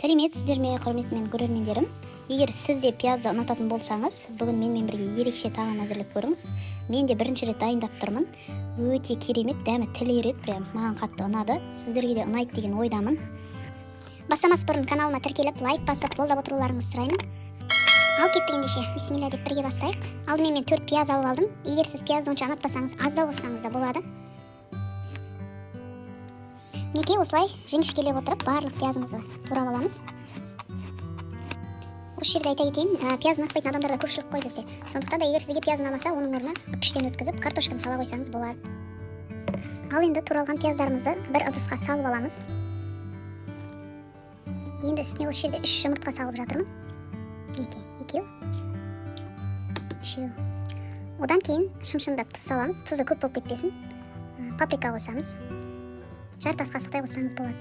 Сәлеметсіздер ме, құрметті менің көрермендерім! Егер сіз де пиязды ұнататын болсаңыз, бүгін менімен бірге ерекше тағам әзірлеп көріңіз. Мен де бірінші рет дайындап тұрмын. Өте керемет, дәмі тіл үйіреді, прям маған қатты ұнады. Сіздерге де ұнайды деген ойдамын. Бастамас бұрын каналыма тіркеліп, лайк басып, қолдап отыруларыңызды сұраймын. Ал кеттік ендеше, бисмилля деп бірге бастайық. Алдымен мен 4 пияз алып алдым. Егер сіз пиязды онша ұнатпасаңыз, аздау қоссаңыз да болады. Мінекей осылай жіңішкелеп отырып барлық пиязымызды турап аламыз. Осы жерде айта кетейін, пияз ұнатпайтын адамдар да көпшілік қой бізде. Сондықтан да егер сізге пияз ұнамаса, оның орнына үкіштен өткізіп картошканы сала қойсаңыз болады. Ал енді туралған пияздарымызды бір ыдысқа салып аламыз. Енді үстіне осы жерде 3 жұмыртқа салып жатырмын. Мінекей, екеу, үшеу. Одан кейін шым-шымдап тұз саламыз. Тұзы көп болып кетпесін. Паприка қосамыз. Жарты ас қасықтай қоссаңыз болады.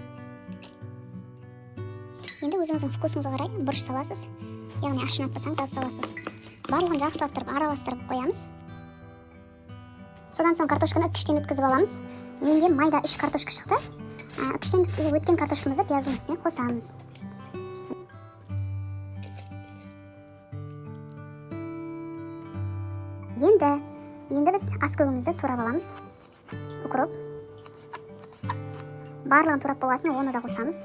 Енді өзіңіздің вкусыңызға қарай бұрыш саласыз. Яғни ащы ұнатпасаңыз аз саласыз. Барлығын жақсылап тұрып араластырып қоямыз. Содан соң картошканы үкіштен өткізіп аламыз. Менде майда 3 картошка шықты. Үкіштен өткен картошкамызды пияздың үстіне қосамыз. Енді біз ас көгімізді турап аламыз. Укроп. Барлығын турап болғасын оны да қосамыз.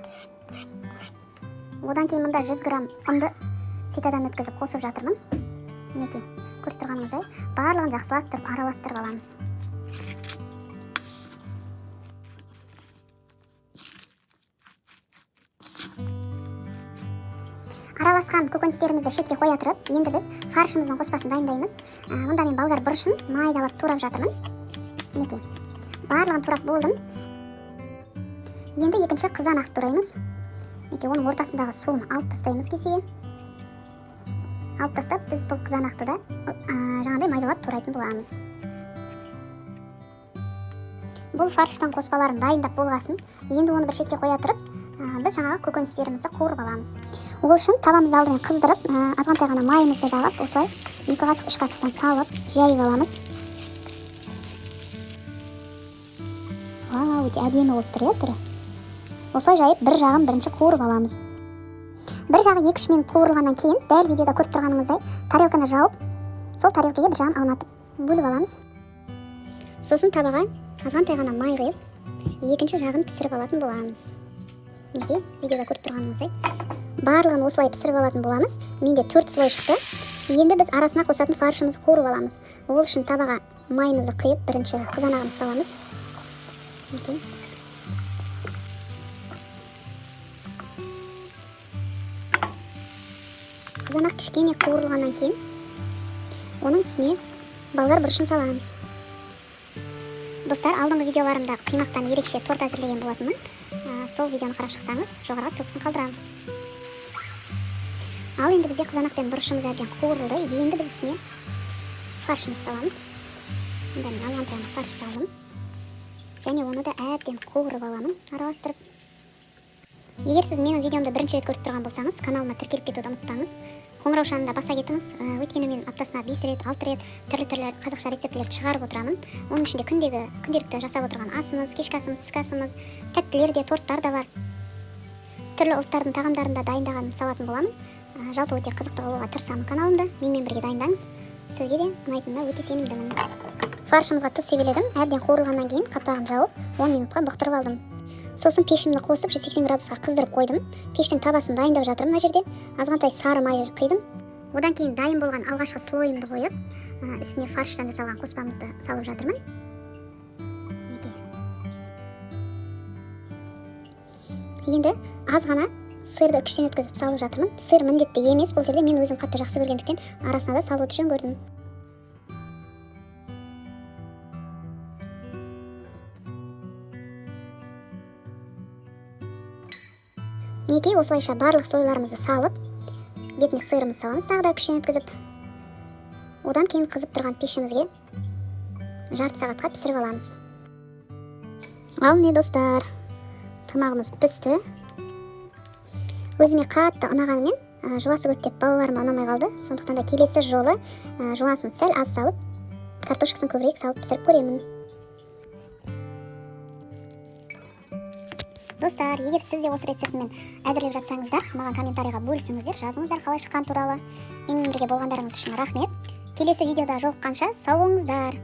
Одан кейін мында 100 грамм ұнды ситадан өткізіп қосып жатырмын. Мінекей, көріп тұрғаныңыздай, барлығын жақсылап тұрып араластырып аламыз. Араласқан көкөністерімізді шетке қоя тұрып, енді біз фаршымыздың қоспасын дайындаймыз. Мұнда мен болгар бұрышын майдалап турап жатырмын. Мінекей, барлығын турап болдым. Енді екінші қызанақты тураймыз. Мінекей, оның ортасындағы суын алып тастаймыз кесеге. Алып тастап, біз бұл қызанақты да, жаңағыдай майдалап турайтын боламыз. Бұл фарштың қоспаларын дайындап болғасын, енді оны бір шетке қоя тұрып, біз жаңағы көкөністерімізді қуырып аламыз. Ол үшін табамызды алдымен қыздырып, азғантай ғана майымызды жағып, осылай 2 қасық, 3 қасықтан салып, жайып аламыз. Вау, өте әдемі болып тұр, иә, түрі. Осылай жайып, бір жағын бірінші қуырып аламыз. Бір жағы 2-3 минут қуырылғаннан кейін, дәл видеода көріп тұрғаныңыздай, тарелканы жауып, сол тарелкаге бір жағын аунатып бөліп аламыз. Сосын табаға азғантай ғана май құйып, екінші жағын пісіріп алатын боламыз. Мінекей, видеода көріп тұрғаныңыздай, барлығын осылай пісіріп алатын боламыз. Менде 4 слой шықты. Енді біз арасына қосатын фаршымызды қуырып аламыз. Ол үшін табаға майымызды құйып, бірінші қызанағымызды саламыз. Мінекей. Қызанақ кішкене қуырылғаннан кейін оның үстіне болгар бұрышын саламыз. Достар, алдыңғы видеоларымда қимақтан ерекше торт әзірлеген болатынмын. Сол видеоны қарап шықсаңыз, жоғарыға ссылкасын қалдырамын. Ал енді бізде қызанақ пен бұрышымыз әбден қуырылды. Енді біз үстіне фаршымызды саламыз. Мұнда мен азғантай ғана фарш салдым. Және оны да әбден қуырып аламын, араластырып. Егер сіз менің видеомды бірінші рет көріп тұрған болсаңыз, каналыма тіркеліп кетуді ұмытпаңыз. Қоңыраушаны да баса кетіңіз. Өйткені мен аптасына 5 рет, 6 рет түрлі-түрлі қазақша рецептілерді шығарып отырамын. Оның ішінде күнделікті жасап отырған асымыз, кешкі асымыз, түскі асымыз, тәттілер де, торттар да бар. Түрлі ұлттардың тағамдарын да дайындаған салатын боламын. Жалпы өте қызықты қылуға тырысамын каналымды. Менімен бірге дайындаңыз. Сізге де ұнайтынына өте сенімдімін. Фаршымызға тұз себеледім. Әбден қуырылғаннан кейін қапағын жауып, 10 минутқа бұқтырып алдым. Сосын пешімді қосып 180 градусқа қыздырып қойдым. Пештің табасын дайындап жатырмын мына жерде. Азғантай сары май құйдым. Одан кейін дайын болған алғашқы слойымды қойып, үстіне фарштан жасалған қоспамызды салып жатырмын. Мінекей. Енді аз ғана сырды күштен өткізіп салып жатырмын. Сыр міндетті емес, бұл жерде мен өзім қатты жақсы көргендіктен арасына да салуды жөн көрдім. Мінекей, осылайша барлық слойларымызды салып, бетіне сырымызды саламыз тағы да күштен өткізіп. Одан кейін қызып тұрған пешімізге жарты сағатқа пісіріп аламыз. Ал міне достар, тамағымыз пісті. Өзіме қатты ұнағанымен, жуасы көп деп балаларыма ұнамай қалды. Сондықтан да келесі жолы, жуасын сәл аз салып, картошкасын көбірек салып пісіріп көремін. Достар, егер сіз де осы рецептімен әзірлеп жатсаңыздар, маған комментарийға бөлісіңіздер, жазыңыздар қалай шыққан туралы. Менімен бірге болғандарыңыз үшін рахмет. Келесі видеода жолыққанша сау болыңыздар.